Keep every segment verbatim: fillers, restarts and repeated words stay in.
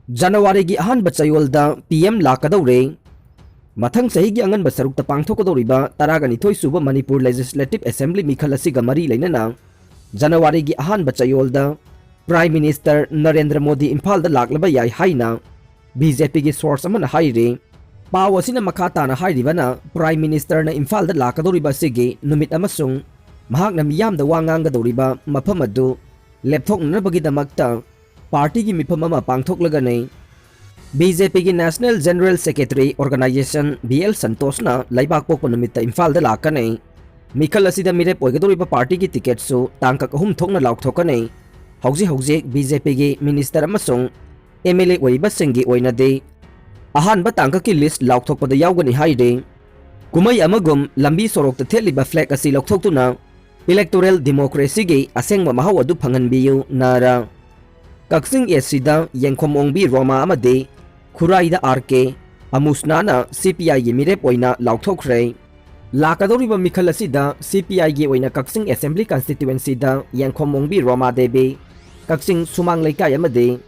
ꯖꯅꯋꯥꯔꯤꯒꯤ ꯑꯍꯥꯟꯕ ꯆꯌꯣꯜꯗ ꯄꯤ ꯑꯦꯝ ꯂꯥꯛꯀꯗꯧꯔꯦ꯫ ꯃꯊꯪ ꯆꯍꯤꯒꯤ ꯑꯉꯟꯕ ꯁꯔꯨꯛꯇ ꯄꯥꯡꯊꯣꯛꯀꯗꯧꯔꯤꯕ ꯇꯔꯥꯒ ꯅꯤꯊꯣꯏ ꯁꯨꯕ ꯃꯅꯤꯄꯨꯔ ꯂꯦꯖꯤꯁꯂꯦꯇꯤꯚ ꯑꯦꯁꯦꯝꯕ꯭ꯂꯤ ꯃꯤꯈꯜ ꯑꯁꯤꯒ ꯃꯔꯤ ꯂꯩꯅꯅ ꯖꯅꯋꯥꯔꯤꯒꯤ ꯑꯍꯥꯟꯕ ꯆꯌꯣꯜꯗ ꯄ꯭ꯔꯥꯏꯝ ꯃꯤꯅꯤꯁꯇꯔ ꯅꯔꯦꯟꯗ꯭ꯔ ꯃꯣꯗꯤ ꯏꯝꯐꯥꯜꯗ ꯂꯥꯛꯂꯕ ꯌꯥꯏ ꯍꯥꯏꯅ ꯕꯤ ꯖꯦ ꯄꯤꯒꯤ ꯁꯣꯔꯁ ꯑꯃꯅ ꯍꯥꯏꯔꯤ꯫ ꯄꯥꯎ ꯑꯁꯤꯅ ꯃꯈꯥ ꯇꯥꯅ ꯍꯥꯏꯔꯤꯕꯅ, ꯄ꯭ꯔꯥꯏꯝ ꯃꯤꯅꯤꯁꯇꯔꯅ ꯏꯝꯐꯥꯜꯗ ꯂꯥꯛꯀꯗꯧꯔꯤꯕ ꯑꯁꯤꯒꯤ ꯅꯨꯃꯤꯠ ꯑꯃꯁꯨꯡ ꯃꯍꯥꯛꯅ ꯃꯤꯌꯥꯝꯗ ꯋꯥ ꯉꯥꯡꯒꯗꯧꯔꯤꯕ ꯃꯐꯝ ꯑꯗꯨ ꯂꯦꯞꯊꯣꯛꯅꯅꯕꯒꯤꯗꯃꯛꯇ ꯄꯥꯔꯇꯤꯒꯤ ꯃꯤꯐꯝ ꯑꯃ ꯄꯥꯡꯊꯣꯛꯂꯒꯅꯤ꯫ ꯕꯤ ꯖꯦ ꯄꯤꯒꯤ national general secretary organisation B L ꯁꯟꯇꯣꯁꯅ ꯂꯩꯕꯥꯛꯄꯣꯛꯄ ꯅꯨꯃꯤꯠꯇ ꯏꯝꯐꯥꯜꯗ ꯂꯥꯛꯀꯅꯤ꯫ ꯃꯤꯈꯜ ꯑꯁꯤꯗ ꯃꯤꯔꯦꯞ ꯑꯣꯏꯒꯗꯧꯔꯤꯕ ꯄꯥꯔꯇꯤꯒꯤ ꯇꯤꯀꯦꯠꯁꯨ ꯇꯥꯡꯀꯛ ꯑꯍꯨꯝ ꯊꯣꯛꯅ ꯂꯥꯎꯊꯣꯛꯀꯅꯤ꯫ ꯍꯧꯖꯤꯛ ꯍꯧꯖꯤꯛ ꯕꯤ ꯖꯦ ꯄꯤꯒꯤ ꯃꯤꯅꯤꯁꯇꯔ ꯑꯃꯁꯨꯡ ꯑꯦꯝ ꯑꯦꯜ ꯑꯦ ꯑꯣꯏꯔꯤꯕꯁꯤꯡꯒꯤ ꯑꯣꯏꯅꯗꯤ ꯑꯍꯥꯟꯕ ꯇꯥꯡꯀꯛꯀꯤ ꯂꯤꯁ꯭ꯠ ꯂꯥꯎꯊꯣꯛꯄꯗ ꯌꯥꯎꯒꯅꯤ ꯍꯥꯏꯔꯤ꯫ ꯀꯨꯝꯍꯩ ꯑꯃꯒꯨꯝ ꯂꯝꯕꯤ ꯁꯣꯔꯣꯛꯇ ꯊꯦꯠꯂꯤꯕ ꯐ꯭ꯂꯦꯒ ꯑꯁꯤ ꯂꯧꯊꯣꯛꯇꯨꯅ ꯏꯂꯦꯛꯇꯣꯔꯦꯜ ꯗꯤꯃꯣꯀ꯭ꯔꯦꯁꯤꯒꯤ ꯑꯁꯦꯡꯕ ꯃꯍꯥꯎ ꯑꯗꯨ ꯐꯪꯍꯟꯕꯤꯌꯨ ꯅꯥꯔꯥ꯫ ꯀꯛꯆꯤꯡ ꯑꯦꯁ ꯁꯤꯗ ꯌꯦꯡꯈꯣꯝ ꯑꯣꯡꯕꯤ ꯔꯣꯃꯥ ꯑꯃꯗꯤ ꯈꯨꯔꯥꯏꯗ ꯑꯥꯔ ꯀꯦ ꯑꯃꯨꯁꯅꯥꯅ ꯁꯤ ꯄꯤ ꯑꯥꯏꯒꯤ ꯃꯤꯔꯦꯞ ꯑꯣꯏꯅ ꯂꯥꯎꯊꯣꯛꯈ꯭ꯔꯦ꯫ ꯂꯥꯛꯀꯗꯧꯔꯤꯕ ꯃꯤꯈꯜ ꯑꯁꯤꯗ ꯁꯤ ꯄꯤ ꯑꯥꯏꯒꯤ ꯑꯣꯏꯅ ꯀꯛꯆꯤꯡ ꯑꯦꯁꯦꯝꯕ꯭ꯂꯤ ꯀꯟꯁꯇꯤꯇ꯭ꯋꯦꯟꯁꯤꯗ ꯌꯦꯡꯈꯣꯝ ꯑꯣꯡꯕꯤ ꯔꯣꯃꯥ ꯗꯦꯕꯤ, ꯀꯛꯆꯤꯡ ꯁꯨꯃꯥꯡ ꯂꯩꯀꯥꯏ ꯑꯃꯗꯤ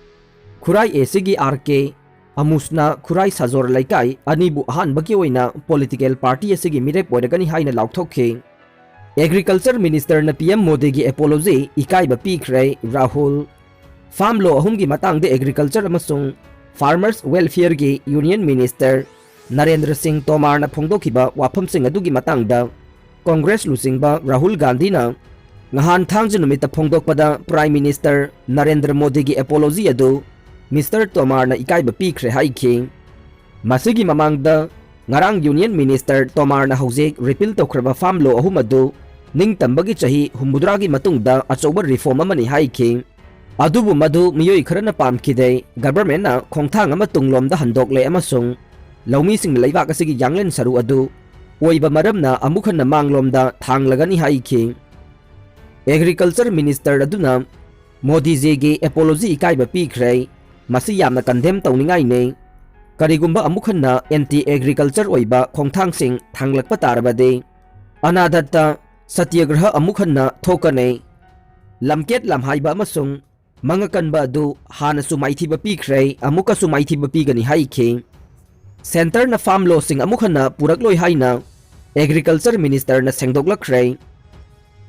ꯈꯨꯔꯥꯏ ꯑꯦ ꯁꯤꯒꯤ ꯑꯥꯔ ꯀꯦ ꯑꯃꯨꯁꯅꯥ ꯈꯨꯔꯥꯏ ꯁꯥꯖꯣꯔ ꯂꯩꯀꯥꯏ ꯑꯅꯤꯕꯨ ꯑꯍꯥꯟꯕꯒꯤ ꯑꯣꯏꯅ ꯄꯣꯂꯤꯇꯤꯀꯦꯜ ꯄꯥꯔꯇꯤ ꯑꯁꯤꯒꯤ ꯃꯤꯔꯦꯞ ꯑꯣꯏꯔꯒꯅꯤ ꯍꯥꯏꯅ ꯂꯥꯎꯊꯣꯛꯈꯤ꯫ ꯑꯦꯒ꯭ꯔꯤꯀꯜꯆꯔ ꯃꯤꯅꯤꯁꯇꯔꯅ ꯄꯤ ꯑꯦꯝ ꯃꯣꯗꯤꯒꯤ ꯑꯦꯄꯣꯂꯣꯖꯤ ꯏꯀꯥꯏꯕ ꯄꯤꯈ꯭ꯔꯦ, ꯔꯥꯍꯨꯜ꯫ ꯐꯥꯔꯝ ꯂꯣ ꯑꯍꯨꯝꯒꯤ ꯃꯇꯥꯡꯗ ꯑꯦꯒ꯭ꯔꯤꯀꯜꯆꯔ ꯑꯃꯁꯨꯡ ꯐꯥꯔꯃꯔꯁ ꯋꯦꯜꯐꯤꯌꯔꯒꯤ ꯌꯨꯅꯤꯌꯟ ꯃꯤꯅꯤꯁꯇꯔ ꯅꯔꯦꯟꯗ꯭ꯔ ꯁꯤꯡ ꯇꯣꯃꯥꯔꯅ ꯐꯣꯡꯗꯣꯛꯈꯤꯕ ꯋꯥꯐꯝꯁꯤꯡ ꯑꯗꯨꯒꯤ ꯃꯇꯥꯡꯗ ꯀꯣꯡꯒ꯭ꯔꯦꯁ ꯂꯨꯆꯤꯡꯕ ꯔꯥꯍꯨꯜ ꯒꯥꯟꯙꯤꯅ ꯉꯍꯥꯟ ꯊꯥꯡꯖ ꯅꯨꯃꯤꯠꯇ ꯐꯣꯡꯗꯣꯛꯄꯗ ꯄ꯭ꯔꯥꯏꯝ ꯃꯤꯅꯤꯁꯇꯔ ꯅꯔꯦꯟꯗ꯭ꯔ ꯃꯣꯗꯤꯒꯤ ꯑꯦꯄꯣꯂꯣꯖꯤ ꯑꯗꯨ ꯃꯤꯁꯇꯔ ꯇꯣꯃꯥꯔꯅ ꯏꯀꯥꯏꯕ ꯄꯤꯈ꯭ꯔꯦ ꯍꯥꯏꯈꯤ꯫ ꯃꯁꯤꯒꯤ ꯃꯃꯥꯡꯗ ꯉꯔꯥꯡ ꯌꯨꯅꯤꯌꯟ ꯃꯤꯅꯤꯁꯇꯔ ꯇꯣꯃꯥꯔꯅ ꯍꯧꯖꯤꯛ ꯔꯤꯄꯤꯜ ꯇꯧꯈ꯭ꯔꯕ ꯐꯥꯔꯝ ꯂꯣ ꯑꯍꯨꯝ ꯑꯗꯨ ꯅꯤꯡꯇꯝꯕꯒꯤ ꯆꯍꯤ ꯍꯨꯝꯐꯨꯇꯔꯥꯒꯤ ꯃꯇꯨꯡꯗ ꯑꯆꯧꯕ ꯔꯤꯐꯣꯔꯝ ꯑꯃꯅꯤ ꯍꯥꯏꯈꯤ꯫ ꯑꯗꯨꯕꯨ ꯃꯗꯨ ꯃꯤꯑꯣꯏ ꯈꯔꯅ ꯄꯥꯝꯈꯤꯗꯦ꯫ ꯒꯚꯔꯟꯃꯦꯟꯠꯅ ꯈꯣꯡꯊꯥꯡ ꯑꯃ ꯇꯨꯡꯂꯣꯝꯗ ꯍꯟꯗꯣꯛꯂꯦ ꯑꯃꯁꯨꯡ ꯂꯧꯃꯤꯁꯤꯡꯅ ꯂꯩꯕꯥꯛ ꯑꯁꯤꯒꯤ ꯌꯥꯡꯂꯦꯟ ꯁꯔꯨ ꯑꯗꯨ ꯑꯣꯏꯕ ꯃꯔꯝꯅ ꯑꯃꯨꯛ ꯍꯟꯅ ꯃꯥꯡꯂꯣꯝꯗ ꯊꯥꯡꯂꯒꯅꯤ ꯍꯥꯏꯈꯤ꯫ ꯑꯦꯒ꯭ꯔꯤꯀꯜꯆꯔ ꯃꯤꯅꯤꯁꯇꯔ ꯑꯗꯨꯅ ꯃꯣꯗꯤꯖꯤꯒꯤ ꯑꯦꯄꯣꯂꯣꯖꯤ ꯏꯀꯥꯏꯕ ꯄꯤꯈ꯭ꯔꯦ꯫ ꯃꯁꯤ ꯌꯥꯝꯅ ꯀꯟꯗꯦꯝ ꯇꯧꯅꯤꯡꯉꯥꯏꯅꯦ꯫ ꯀꯔꯤꯒꯨꯝꯕ ꯑꯃꯨꯛ ꯍꯟꯅ ꯑꯦꯟꯇꯤ ꯑꯦꯒ꯭ꯔꯤꯀꯜꯆꯔ ꯑꯣꯏꯕ ꯈꯣꯡꯊꯥꯡꯁꯤꯡ ꯊꯥꯡꯂꯛꯄ ꯇꯥꯔꯕꯗꯤ ꯑꯅꯥꯗꯠꯇ ꯁꯇ꯭ꯌꯒ꯭ꯔꯍ ꯑꯃꯨꯛ ꯍꯟꯅ ꯊꯣꯛꯀꯅꯤ꯫ ꯂꯝꯀꯦꯠ ꯂꯝꯍꯥꯏꯕ ꯑꯃꯁꯨꯡ ꯃꯉꯛ ꯀꯟꯕ ꯑꯗꯨ ꯍꯥꯟꯅꯁꯨ ꯃꯥꯏꯊꯤꯕ ꯄꯤꯈ꯭ꯔꯦ, ꯑꯃꯨꯛꯀꯁꯨ ꯃꯥꯏꯊꯤꯕ ꯄꯤꯒꯅꯤ ꯍꯥꯏꯈꯤ꯫ Centreꯅ farm lawꯁꯤꯡ ꯑꯃꯨꯛ ꯍꯟꯅ ꯄꯨꯔꯛꯂꯣꯏ ꯍꯥꯏꯅ Agriculture Ministerꯅ ꯁꯦꯡꯗꯣꯛꯂꯛꯈ꯭ꯔꯦ꯫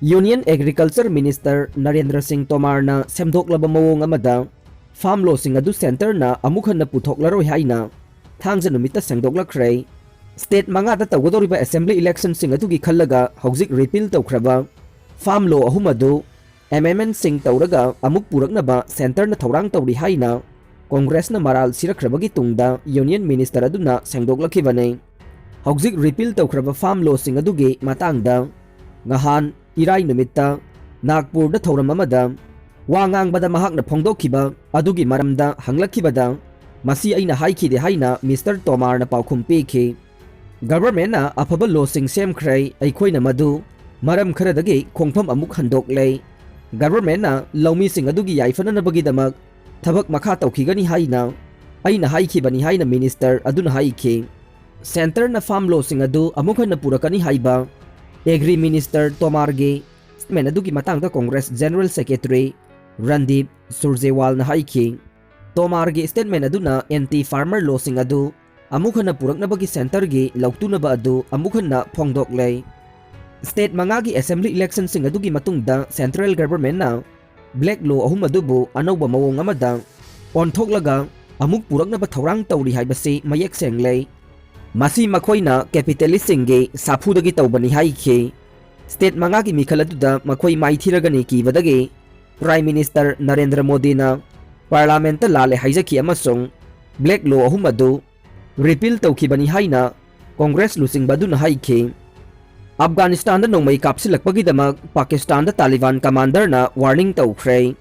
Union Agriculture Minister Narendra ꯁꯤꯡ ꯇꯣꯃꯥꯔꯅ ꯁꯦꯝꯗꯣꯛꯂꯕ ꯃꯑꯣꯡ ꯑꯃꯗ farm lawꯁꯤꯡ ꯑꯗꯨ Centreꯅ ꯑꯃꯨꯛ ꯍꯟꯅ ꯄꯨꯊꯣꯛꯂꯔꯣꯏ ꯍꯥꯏꯅ ꯊꯥꯡꯖ ꯅꯨꯃꯤꯠꯇ ꯁꯦꯡꯗꯣꯛꯂꯛꯈ꯭ꯔꯦ꯫ State ꯃꯉꯥꯗ ꯇꯧꯒꯗꯧꯔꯤꯕ assembly electionꯁꯤꯡ ꯑꯗꯨꯒꯤ ꯈꯜꯂꯒ ꯍꯧꯖꯤꯛ repeal ꯇꯧꯈ꯭ꯔꯕ farm law ꯑꯍꯨꯝ ꯑꯗꯨ amendmentꯁꯤꯡ ꯇꯧꯔꯒ ꯑꯃꯨꯛ ꯄꯨꯔꯛꯅꯕ Centreꯅ ꯊꯧꯔꯥꯡ ꯇꯧꯔꯤ ꯍꯥꯏꯅ Congressꯅ ꯃꯔꯥꯜ ꯁꯤꯔꯛꯈ꯭ꯔꯕꯒꯤ ꯇꯨꯡꯗ Union Minister ꯑꯗꯨꯅ ꯁꯦꯡꯗꯣꯛꯂꯛꯈꯤꯕꯅꯤ꯫ ꯍꯧꯖꯤꯛ repeal ꯇꯧꯈ꯭ꯔꯕ farm lawꯁꯤꯡ ꯑꯗꯨꯒꯤ ꯃꯇꯥꯡꯗ ꯉꯍꯥꯟ ꯏꯔꯥꯏ ꯅꯨꯃꯤꯠꯇ ꯅꯥꯒꯄꯨꯔꯗ ꯊꯧꯔꯝ ꯑꯃꯗ ꯋꯥ ꯉꯥꯡꯕꯗ ꯃꯍꯥꯛꯅ ꯐꯣꯡꯗꯣꯛꯈꯤꯕ ꯑꯗꯨꯒꯤ ꯃꯔꯝꯗ ꯍꯪꯂꯛꯈꯤꯕꯗ, "ꯃꯁꯤ ꯑꯩꯅ ꯍꯥꯏꯈꯤꯗꯦ" ꯍꯥꯏꯅ Mister ꯇꯣꯃꯥꯔꯅ ꯄꯥꯎꯈꯨꯝ ꯄꯤꯈꯤ꯫ Governmentꯅ ꯑꯐꯕ lawꯁꯤꯡ ꯁꯦꯝꯈ꯭ꯔꯦ, ꯑꯩꯈꯣꯏꯅ ꯃꯗꯨ ꯃꯔꯝ ꯈꯔꯗꯒꯤ ꯈꯣꯡꯐꯝ ꯑꯃꯨꯛ ꯍꯟꯗꯣꯛꯂꯦ꯫ Governmentꯅ ꯂꯧꯃꯤꯁꯤꯡ ꯑꯗꯨꯒꯤ ꯌꯥꯏꯐꯅꯅꯕꯒꯤꯗꯃꯛ ꯊꯕꯛ ꯃꯈꯥ ꯇꯧꯈꯤꯒꯅꯤ ꯍꯥꯏꯅ ꯑꯩꯅ ꯍꯥꯏꯈꯤꯕꯅꯤ ꯍꯥꯏꯅ Minister ꯑꯗꯨꯅ ꯍꯥꯏꯈꯤ꯫ Centreꯅ farm lawꯁꯤꯡ ꯑꯗꯨ ꯑꯃꯨꯛ ꯍꯟꯅ ꯄꯨꯔꯛꯀꯅꯤ ꯍꯥꯏꯕ Agri Minister ꯇꯣꯃꯥꯔꯒꯤ statement ꯑꯗꯨꯒꯤ ꯃꯇꯥꯡꯗ Congress General Secretary ꯔꯟꯗꯤꯞ ꯁꯨꯔꯖꯦꯋꯥꯜꯅ ꯍꯥꯏꯈꯤ꯫ ꯇꯣꯃꯥꯔꯒꯤ statement ꯑꯗꯨꯅ anti farmer lawꯁꯤꯡ ꯑꯗꯨ ꯑꯃꯨꯛ ꯍꯟꯅ ꯄꯨꯔꯛꯅꯕꯒꯤ Centreꯒꯤ ꯂꯧꯇꯨꯅꯕ ꯑꯗꯨ ꯑꯃꯨꯛ ꯍꯟꯅ ꯐꯣꯡꯗꯣꯛꯂꯦ꯫ State ꯃꯉꯥꯒꯤ assembly electionꯁꯤꯡ ꯑꯗꯨꯒꯤ ꯃꯇꯨꯡꯗ Central Governmentꯅ black law ꯑꯍꯨꯝ ꯑꯗꯨꯕꯨ ꯑꯅꯧꯕ ꯃꯑꯣꯡ ꯑꯃꯗ ꯑꯣꯟꯊꯣꯛꯂꯒ ꯑꯃꯨꯛ ꯄꯨꯔꯛꯅꯕ ꯊꯧꯔꯥꯡ ꯇꯧꯔꯤ ꯍꯥꯏꯕꯁꯤ ꯃꯌꯦꯛ ꯁꯦꯡꯂꯦ꯫ ꯃꯁꯤ ꯃꯈꯣꯏꯅ capitalistꯁꯤꯡꯒꯤ ꯁꯥꯐꯨꯗꯒꯤ ꯇꯧꯕꯅꯤ ꯍꯥꯏꯈꯤ꯫ State ꯃꯉꯥꯒꯤ ꯃꯤꯈꯜ ꯑꯗꯨꯗ ꯃꯈꯣꯏ ꯃꯥꯏꯊꯤꯔꯒꯅꯤ ꯀꯤꯕꯗꯒꯤ Prime Minister ꯅꯔꯦꯟꯗ꯭ꯔ ꯃꯣꯗꯤꯅ Parliamentꯇ ꯂꯥꯜꯂꯦ ꯍꯥꯏꯖꯈꯤ ꯑꯃꯁꯨꯡ black law ꯑꯍꯨꯝ ꯑꯗꯨ repeal ꯇꯧꯈꯤꯕꯅꯤ ꯍꯥꯏꯅ Congress ꯂꯨꯆꯤꯡꯕ ꯑꯗꯨꯅ ꯍꯥꯏꯈꯤ꯫ ꯑꯐꯒꯥꯅꯤꯁꯇꯥꯟꯗ ꯅꯣꯡꯃꯩ ꯀꯥꯞꯁꯤꯜꯂꯛꯄꯒꯤꯗꯃꯛ ꯄꯥꯀꯤꯁꯇꯥꯟꯗ ꯇꯥꯂꯤꯕꯥꯟ commanderꯅ warning ꯇꯧꯈ꯭ꯔꯦ꯫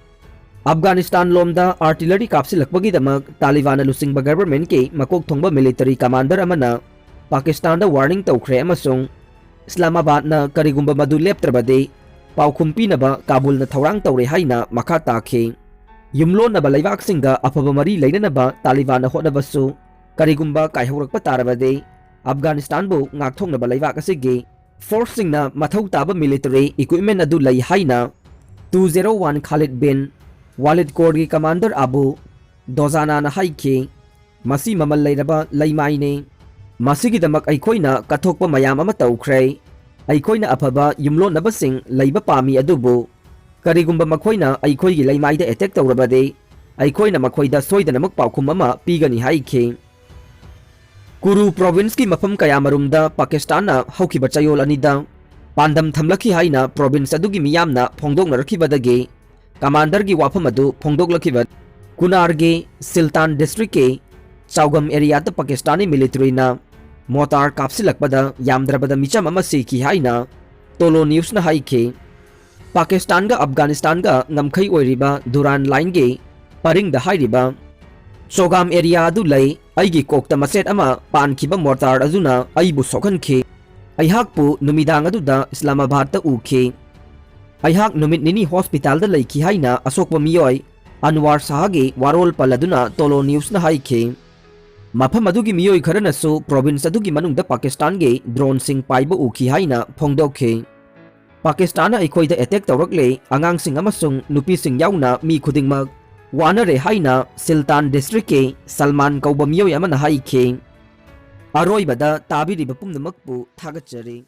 ꯑꯐꯒꯥꯅꯤꯁꯇꯥꯟ ꯂꯣꯝꯗ artillery ꯀꯥꯞꯁꯤꯜꯂꯛꯄꯒꯤꯗꯃꯛ ꯇꯥꯂꯤꯕꯥꯟꯅ ꯂꯨꯆꯤꯡꯕ governmentꯀꯤ ꯃꯀꯣꯛ ꯊꯣꯡꯕ military commander ꯑꯃꯅ ꯄꯥꯀꯤꯁꯇꯥꯟꯗ warning ꯇꯧꯈ꯭ꯔꯦ ꯑꯃꯁꯨꯡ ꯏꯁꯂꯥꯃꯥꯕꯥꯗꯅ ꯀꯔꯤꯒꯨꯝꯕ ꯃꯗꯨ ꯂꯦꯞꯇ꯭ꯔꯕꯗꯤ ꯄꯥꯎꯈꯨꯝ ꯄꯤꯅꯕ ꯀꯥꯕꯨꯜꯅ ꯊꯧꯔꯥꯡ ꯇꯧꯔꯦ ꯍꯥꯏꯅ ꯃꯈꯥ ꯇꯥꯈꯤ꯫ ꯌꯨꯝꯂꯣꯟꯅꯕ ꯂꯩꯕꯥꯛꯁꯤꯡꯒ ꯑꯐꯕ ꯃꯔꯤ ꯂꯩꯅꯅꯕ ꯇꯥꯂꯤꯕꯥꯟꯅ ꯍꯣꯠꯅꯕꯁꯨ ꯀꯔꯤꯒꯨꯝꯕ ꯀꯥꯏꯍꯧꯔꯛꯄ ꯇꯥꯔꯕꯗꯤ ꯑꯐꯒꯥꯅꯤꯁꯇꯥꯟꯕꯨ ꯉꯥꯛꯊꯣꯛꯅꯕ ꯂꯩꯕꯥꯛ ꯑꯁꯤꯒꯤ forceꯁꯤꯡꯅ ꯃꯊꯧ ꯇꯥꯕ military equipment ꯑꯗꯨ ꯂꯩ ꯍꯥꯏꯅ two zero one Khalid bin Walid ꯀꯣꯔꯒꯤ ꯀꯃꯥꯟꯗꯔ ꯑꯕꯨ ꯗꯣꯖꯥꯅꯥꯅ ꯍꯥꯏꯈꯤ, "ꯃꯁꯤ ꯃꯃꯜ ꯂꯩꯔꯕ ꯂꯩꯃꯥꯏꯅꯤ꯫ ꯃꯁꯤꯒꯤꯗꯃꯛ ꯑꯩꯈꯣꯏꯅ ꯀꯠꯊꯣꯛꯄ ꯃꯌꯥꯝ ꯑꯃ ꯇꯧꯈ꯭ꯔꯦ꯫ ꯑꯩꯈꯣꯏꯅ ꯑꯐꯕ ꯌꯨꯝꯂꯣꯟꯅꯕꯁꯤꯡ ꯂꯩꯕ ꯄꯥꯝꯃꯤ, ꯑꯗꯨꯕꯨ ꯀꯔꯤꯒꯨꯝꯕ ꯃꯈꯣꯏꯅ ꯑꯩꯈꯣꯏꯒꯤ ꯂꯩꯃꯥꯏꯗ ꯑꯦꯇꯦꯛ ꯇꯧꯔꯕꯗꯤ, ꯑꯩꯈꯣꯏꯅ ꯃꯈꯣꯏꯗ ꯁꯣꯏꯗꯅꯃꯛ ꯄꯥꯎꯈꯨꯝ ꯑꯃ ꯄꯤꯒꯅꯤ" ꯍꯥꯏꯈꯤ꯫ ꯀꯨꯔꯨ ꯄ꯭ꯔꯣꯚꯤꯟꯁꯀꯤ ꯃꯐꯝ ꯀꯌꯥꯃꯔꯨꯝꯗ ꯄꯥꯀꯤꯁꯇꯥꯟꯅ ꯍꯧꯈꯤꯕ ꯆꯌꯣꯜ ꯑꯅꯤꯗ ꯄꯥꯟꯗꯝ ꯊꯝꯂꯛꯈꯤ ꯍꯥꯏꯅ ꯄ꯭ꯔꯣꯚꯤꯟꯁ ꯑꯗꯨꯒꯤ ꯃꯤꯌꯥꯝꯅ ꯐꯣꯡꯗꯣꯛꯅꯔꯛꯈꯤꯕꯗꯒꯤ ꯀꯃꯥꯟꯗꯔꯒꯤ ꯋꯥꯐꯝ ꯑꯗꯨ ꯐꯣꯡꯗꯣꯛꯂꯛꯈꯤꯕ꯫ ꯀꯨꯅꯥꯔꯒꯤ ꯁꯤꯜꯇꯥꯟ ꯗꯤꯁꯇ꯭ꯔꯤꯛꯀꯤ ꯆꯥꯎꯒꯝ ꯑꯦꯔꯤꯌꯥꯗ ꯄꯥꯀꯤꯁꯇꯥꯅꯤ ꯃꯤꯂꯤꯇꯔꯤꯅ ꯃꯣꯇꯥꯔ ꯀꯥꯞꯁꯤꯜꯂꯛꯄꯗ ꯌꯥꯝꯗ꯭ꯔꯕꯗ ꯃꯤꯆꯝ ꯑꯃ ꯁꯤꯈꯤ ꯍꯥꯏꯅ ꯇꯣꯂꯣ ꯅ꯭ꯌꯨꯁꯅ ꯍꯥꯏꯈꯤ꯫ ꯄꯥꯀꯤꯁꯇꯥꯟꯒ ꯑꯐꯒꯥꯅꯤꯁꯇꯥꯟꯒ ꯉꯝꯈꯩ ꯑꯣꯏꯔꯤꯕ ꯗꯨꯔꯥꯟ ꯂꯥꯏꯟꯒꯤ ꯄꯔꯤꯡꯗ ꯍꯥꯏꯔꯤꯕ ꯆꯣꯒꯥꯝ ꯑꯦꯔꯤꯌꯥ ꯑꯗꯨ ꯂꯩ꯫ ꯑꯩꯒꯤ ꯀꯣꯛꯇ ꯃꯆꯦꯠ ꯑꯃ ꯄꯥꯟꯈꯤꯕ ꯃꯣꯔꯇꯥꯔ ꯑꯗꯨꯅ ꯑꯩꯕꯨ ꯁꯣꯛꯍꯟꯈꯤ꯫ ꯑꯩꯍꯥꯛꯄꯨ ꯅꯨꯃꯤꯗꯥꯡ ꯑꯗꯨꯗ ꯏꯁꯂꯥꯃꯥꯕꯥꯗꯇ ꯎꯈꯤ꯫ ꯑꯩꯍꯥꯛ ꯅꯨꯃꯤꯠ ꯅꯤꯅꯤ ꯍꯣꯁꯄꯤꯇꯥꯜꯗ ꯂꯩꯈꯤ ꯍꯥꯏꯅ ꯑꯁꯣꯛꯄ ꯃꯤꯑꯣꯏ ꯑꯟꯋꯥꯔ ꯁꯥꯍꯒꯤ ꯋꯥꯔꯣꯜ ꯄꯜꯂꯗꯨꯅ ꯇꯣꯂꯣ ꯅ꯭ꯌꯨꯁꯅ ꯍꯥꯏꯈꯤ꯫ ꯃꯐꯝ ꯑꯗꯨꯒꯤ ꯃꯤꯑꯣꯏ ꯈꯔꯅꯁꯨ ꯄ꯭ꯔꯣꯚꯤꯟꯁ ꯑꯗꯨꯒꯤ ꯃꯅꯨꯡꯗ ꯄꯥꯀꯤꯁꯇꯥꯟꯒꯤ ꯗ꯭ꯔꯣꯟꯁꯤꯡ ꯄꯥꯏꯕ ꯎꯈꯤ ꯍꯥꯏꯅ ꯐꯣꯡꯗꯣꯛꯈꯤ꯫ "ꯄꯥꯀꯤꯁꯇꯥꯟꯅ ꯑꯩꯈꯣꯏꯗ ꯑꯦꯇꯦꯛ ꯇꯧꯔꯛꯂꯦ, ꯑꯉꯥꯡꯁꯤꯡ ꯑꯃꯁꯨꯡ ꯅꯨꯄꯤꯁꯤꯡ ꯌꯥꯎꯅ ꯃꯤ ꯈꯨꯗꯤꯡꯃꯛ ꯋꯥꯅꯔꯦ" ꯍꯥꯏꯅ ꯁꯤꯜꯇꯥꯟ ꯗꯤꯁꯇ꯭ꯔꯤꯛꯀꯤ ꯁꯜꯃꯥꯟ ꯀꯧꯕ ꯃꯤꯑꯣꯏ ꯑꯃꯅ ꯍꯥꯏꯈꯤ꯫ ꯑꯔꯣꯏꯕꯗ ꯇꯥꯕꯤꯔꯤꯕ ꯄꯨꯝꯅꯃꯛꯄꯨ ꯊꯥꯒꯠꯆꯔꯤ꯫